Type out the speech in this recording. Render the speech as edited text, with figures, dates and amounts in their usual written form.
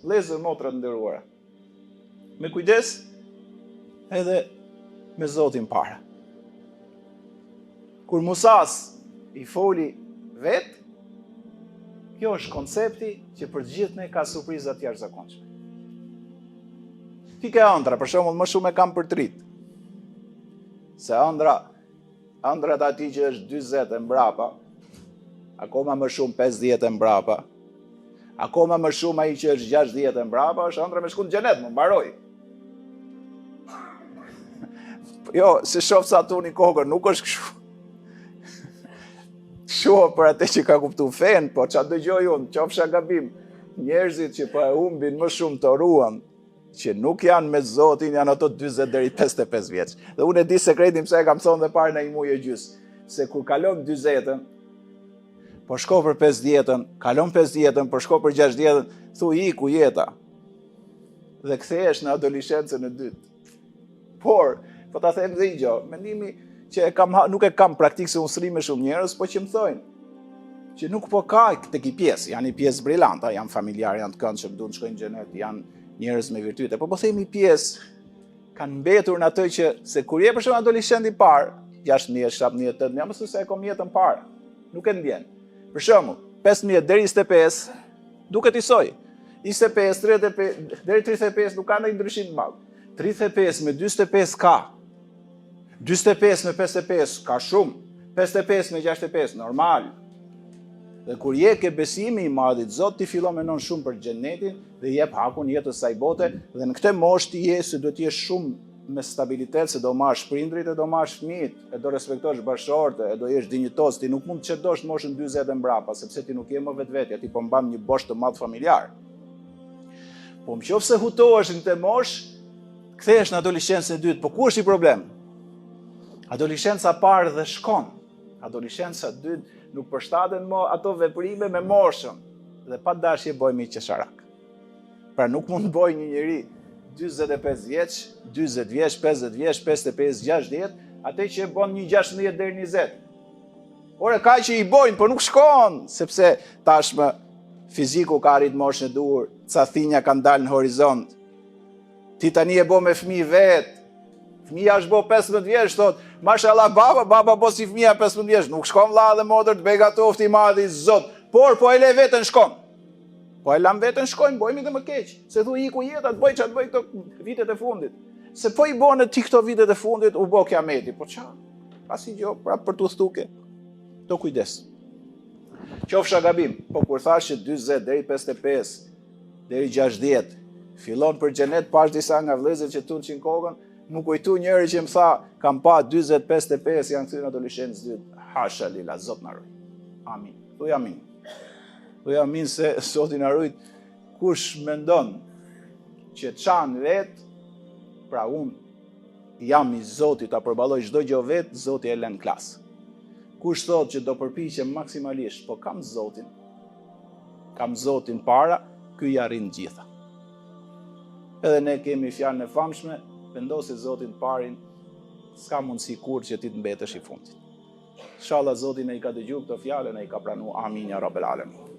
Vëllezër motra të nderuara. Me kujdes edhe me Zotin para. Kur Musas i foli vetë, kjo është koncepti që për të gjithë ne ka surpriza të jashtëzakonshme. Ti ke ëndra, për shembull, më shumë e kam për të rinjtë. Se ëndra, ëndrat atij që është 40 e mbrapa, akoma më shumë 50 e mbrapa, akoma më shumë ai që është 60 e mbrapa, është ëndra me shku në xhenet, më mbaroi. Jo, se shof sa tundni kokën, nuk është kështu. Kështu për atë që ka kuptu fenë, po ça dëgjoj unë, qofsha gabim, njerëzit që po e humbin më shumë toruan, që nuk janë me Zotin, janë ato 40 deri 55 vjeç. Dhe unë e di sekretin pse e kam thonë dhe parë në një muaj e gjys, se kur kalon 40-ën, po shko për 50-ën, kalon 50-ën, po shko për 60-ën, thu iku jeta. Dhe kthehesh në adoleshencën e dytë. Por, po ta them dhe një gjë, mendimi që e kam nuk e kam praktikë se unë s'rri me shumë njerëz, po që më thonë që nuk po ka te kjo pjesë, janë një pjesë brillanta, janë familjarë, janë të këndshëm, duan të shkojnë në xhenet, janë njerëz me virtyte, po po themi pjesë kanë mbetur në atë që se kur je për shembull adoleshent i parë, 16, 17, 18, mos se e kam jetën parë, nuk e ndjen. Për shembull, 15 deri 25 duket i soj. 25, 35 deri 35 nuk ka ndonjë ndryshim të madh. 35 me 45 ka. 45 me 55 ka shumë. 55 me 65 normal. Dhe kur je ke besimi i madhit Zot, ti fillon menon shumë për xhenetin dhe jep hakun jetës saj bote dhe në këtë moshë ti je se duhet të jesh shumë me stabilitet se do marrësh prindrit e do marrësh fëmijët, e do respektosh bashkëshorte, e do jesh dinjitoz, ti nuk mund të çedosh në moshën 40 e mbrapa, sepse ti nuk je më vetvetja, ti po mban një bosht të madh familjar. Po në qoftë se hutohesh në këtë moshë, kthehesh në adoleshencën e dytë, po ku është i problem? Adoleshenca parë dhe shkon. Adoleshenca e dytë nuk përshtaten më ato veprime me moshën dhe pa dashje bëhemi qesharak. Pra nuk mund të bëjë një njeri 45 vjeç, 40 vjeç, 50 vjeç, 55, 60, atë që e bën një 16 deri 20. Ore ka që i bojnë, por nuk shkon, sepse tashmë fiziku ka arrit moshën e duhur, ca thinja kanë dalë në horizont. Ti tani e bo me fëmijë vet. Fëmija është bo 15 vjeç, thot, mashallah baba, baba bo si fëmija 15 vjeç, nuk shkon vlla dhe motër të begatoftë i madhi Zot, por po e le veten shkon. Po e lam veten shkojmë, bojmë dhe më keq, se thu iku jeta, të bëj ça të bëj këto vitet e fundit. Se po i bone ti këto vitet e fundit, u bo kiameti, po ça? Pasi gjo, pra për të thuke, të kujdes. Qofsha gabim, po kur thash që 40 deri 55, deri 60, fillon për xhenet, pash disa nga vëllezërit që tundshin kokën, m'u kujtu njëri që më tha, kam pa 40, 55, janë kthy në adoleshencë dytë, hasha lila, Zot na ruaj. Amin. Thuj amin. Thuj amin se Zoti na rujt, kush mendon që çan vetë, pra unë jam i zoti ta përballoj çdo gjë vetë, Zoti e lën klas. Kush thotë që do përpiqem maksimalisht, po kam Zotin, kam Zotin para, ky i arrin gjitha. Edhe ne kemi fjalën e famshme, vendose Zotin parin, s'ka mundësi kurrë që ti të mbetesh i fundit. Inshallah Zoti na i ka dëgju këto fjalë, na i ka pranu. Amin ya rabbel alamin.